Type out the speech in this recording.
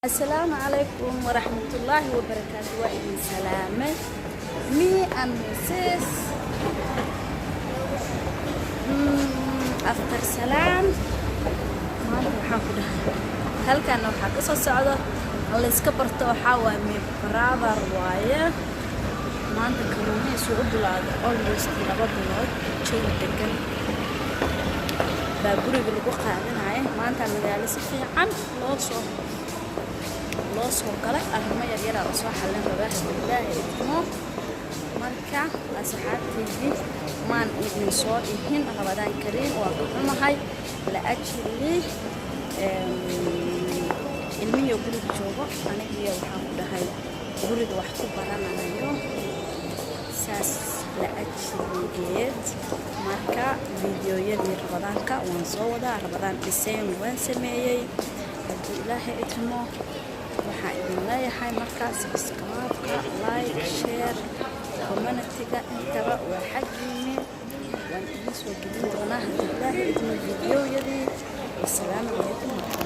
Asalaamu calaykum waraxmatullaahi wabarakaatu. Waa idin salaamay, me and Mrs. After salaam, maanta waxaan ku dhahay halkaana waxaa ka soo socdo layska barto. Waxaa waaye my brother waaye. Maanta kaluumaysu u bilowday almost 2 bilood, jawi degan baa guriga lagu qaadanaya. Maanta magaalo si fiican loo soo galay. Arrimo yaryaraa lasoo xallin rabaa, haddii Ilaahay idmo. Marka asxaabtaydii, maan idin soo dhihin Ramadaan kariim, waa ka xumahay. La ajli ilmihii guriga joogo, anigiyo waxaan ku dhahay guriga wax ku baranayo, saas la ajligeed. Marka videoyadii Ramadaanka waan soo wadaa. Ramadaan design waan sameeyey, haddii Ilaahay idmo. Waxaan idin leeyahay markaa subscribe-ka, like, share, comment-iga, intaba waa xaggiini. Waan idin soo gelin doonaa, haddii Ilaahay idmo, videoyadii. Wasalaamu calaykum.